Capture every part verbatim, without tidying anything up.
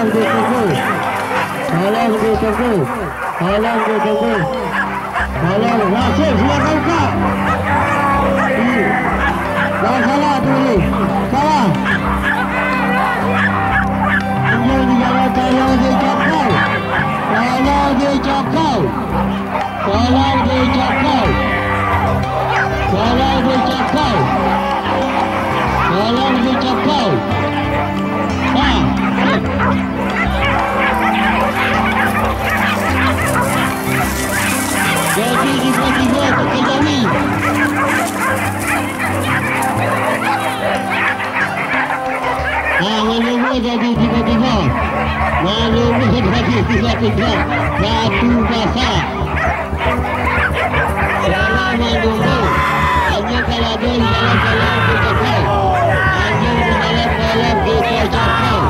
Tolong ditunggu. Tolong ditunggu. Tolong ditunggu. Tolong, masuk, silakan buka. Dah salah tu ni. Salah. Anjing di jalan, tolong dicokol. Tolong dicokol. Tolong dicokol. Tolong dicokol. Tolong dicokol. Ah. Jadi tiba-tiba terjadi. Ah, manumbua jadi tiba-tiba. Manumbua jadi tiba-tiba. Batu basah. Salah manumbua. Hanya kalau ada di dalam, dalam kita cakap. Hanya di dalam, dalam kita cakap.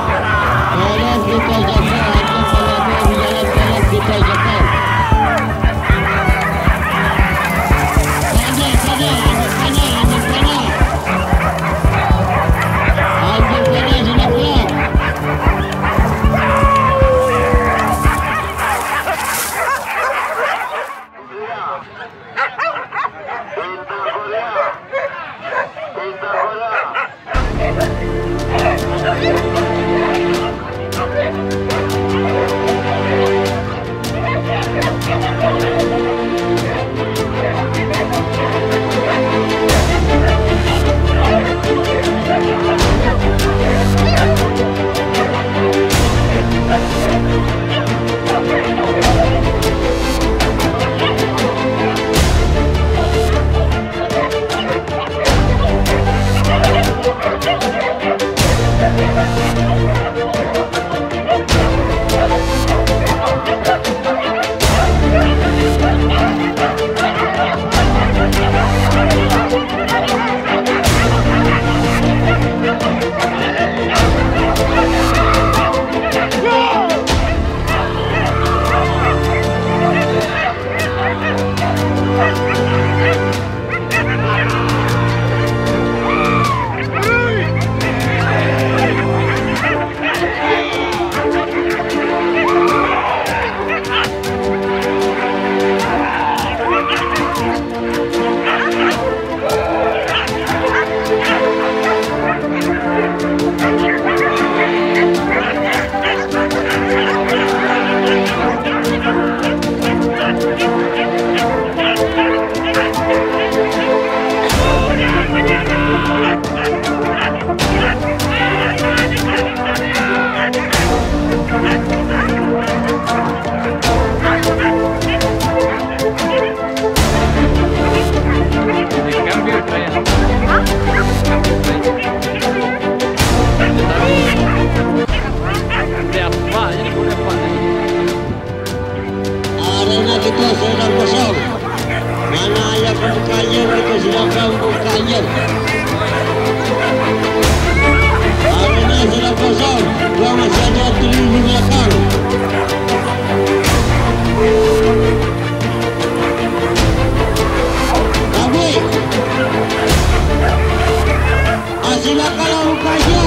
Dalam kita cakap. Hanya kalau ada di dalam, dalam kita cakap. Panas, panas, panas, panas. Anjing panas, sudah pulang. Arena kita sedang kosong. Mana yang buka aja, kita silakan buka aja. Arena sedang kosong. Gua masih ada di belakang. Habis. Ah, silakanlah buka aja.